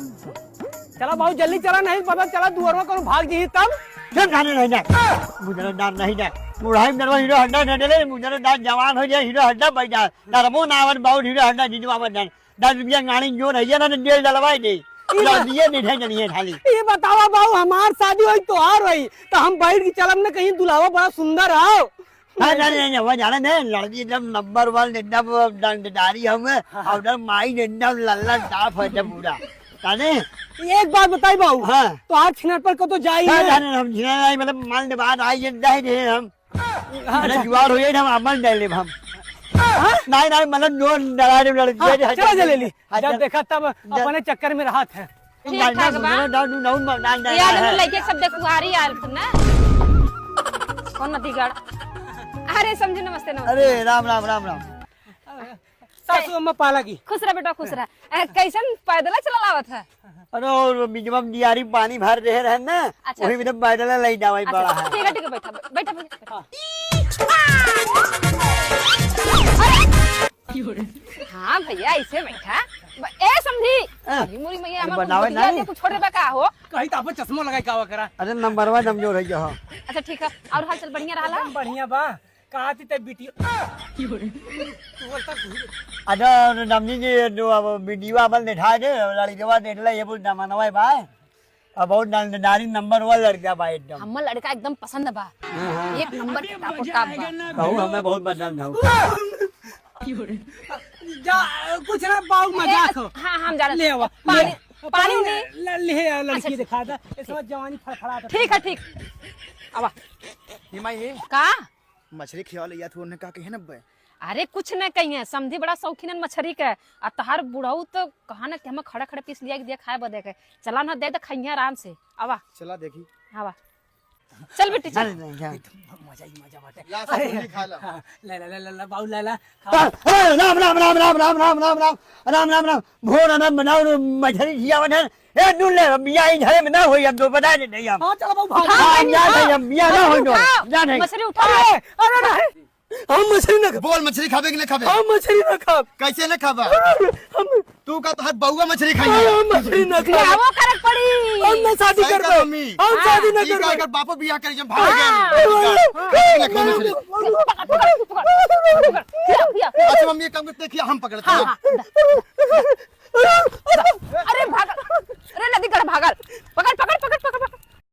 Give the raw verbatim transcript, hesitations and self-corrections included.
चला बाबू, जल्दी चला, नहीं पता चला दुअरवा कौनो भाग जइही तब। चल, जाने नहीं ना। मुजरा दान नहीं ना। बुढ़ाई में दरवा हीरो हंडा न डले, मुजरा दान जवान हो जाए, हीरो हंडा बैठ जाए। नरमो ना आवन बाबू, हीरो हंडा जिजवा बन जाए। दस रुपया गाड़ी जो रहिए ना, तो जेल डलवाई दे। ई बा- दस दिए नहीं थे, जनिए खाली। ई बतावा बाबू, हमार शादी होई, तोहार होई, तो हम बैठ के चलब न कहीं, दुल्हावा बड़ा सुंदर हो। नहीं, नहीं, नहीं, नहीं, वो जाने नहीं, लड़की एकदम नंबर वन, एकदम डंडदारी हम, हाँ, हाँ। और उधर माई एकदम लल्ला साफ है एकदम पूरा। जाने? एक बात बताई बाबू, हाँ। तो आज छिनर पर को तो जाई नहीं, है। जाने हम छिनर नहीं, मतलब, मान ले बात आई, ये नहीं दे हम। हाँ, अरे, अच्छा। जुआर हो जाए, हम अमल दे लेब हम। हाँ? नहीं, नहीं, मतलब, जो डरा दे, लड़ हाँ, दे, चला दे। जा ले ली। हाँ, जब चल। देखा तब जब अपने चक्कर में रहत है। ठीक ठाक बा। यार, तुम लइके सब देखुआरी आयल थे ना। कौन नदीगढ़? अरे समझी, नमस्ते, नमस्ते। अरे राम राम राम राम। सासू अम्मा पाला की। खुश रह बेटा, खुश रह। अ, कैसन पैदल चला आवत है? अरे और बिजवा में दियारी पानी भर रहे रहन ना, अच्छा। वही में तो पैदल ले जावे अच्छा, पड़ा है। ठीक है, ठीक है, बैठा, बैठा, बैठा, बैठा। अरे! हाँ भैया, ऐसे बैठा। ब-, ए समधी, हाँ। अरे मोरी मैया, अरे हमार बनावे कुछ नहीं। कुछ छोड़ देबा का हो? कहीं तो आपन चश्मा लगाई का करा। अरे नंबर वन हम जो रही हो। अच्छा ठीक है, और हाल चाल बढ़िया रहला? एकदम बढ़िया बा। कहा थी तब वीडियो। अरे नमनी जी, जो अब वीडियो अपन दिखा दे, लड़कवा देख ले, ये बोल जमानवा है भाई। अब बहुत ना-, नारी नंबर वन लड़का बा एकदम। हमर लड़का एकदम पसंद बा। हाँ, हाँ। एक नंबर के टापो टाप बा। कहू हमें बहुत पसंद हो। जा, कुछ ना बाऊ, ए, मजाक हो। हाँ, हम जा रहे ले आवा, पानी, ले। पानी उनी। ले, ले आ, लड़की अच्छा। दिखा दे। इस वक्त जवानी फड़फड़ात है। ठीक है, ठीक। आवा। ये माई है? का? मछरी खियावल या तू उन्हें का कहे ना बे? अरे कुछ न कहिए, समधी बड़ा शौकीन है मछरी के। आ तहार बुढ़ऊ तो कहा ना कि हमें खड़े खड़े पीस लिया के दिया खाए बदे के। चला ना दे दे खइया आराम से। आवा। चला देखी। आवा। चल बेटी, चल। नहीं, नहीं, नहीं। मजा ही मजा बाटे। ला, अरे, सब खा ला। हाँ, ला, ला, ला, ला, ला, बाऊ, ला, ला, खा। हाँ, अरे, राम, राम, राम। भोर में बनाओ, मछरी खियावन है। ए, दूर ले, बिया ही घरे में ना होई, हम तो बता दे नहीं हम। हाँ, चलो बाऊ, भाग। हाँ, हम जात है, हम बिया ना होई तो। उठाओ। जात है। मछरी उठाओ। अरे, अरे, नहीं। हम मछरी ना खाब। बोल, मछरी खाबे कि ना खाबे? हम मछरी ना खाब। कैसे ना खाबा? हम तू का तोहर बउआ मछरी खाई है? हम मछरी ना खाब। बियाहो करक पड़ी। हम ना शादी करबे। मम्मी। हम शादी ना करबे। एकर बापो बियाह करे जब भाग गए। हाँ। ठीक है, ठीक है। पकड़, पकड़, पकड़, पकड़, पकड़। अच्छा मम्मी, एक काम करते हैं, हम पकड़ते हैं। हाँ, हाँ।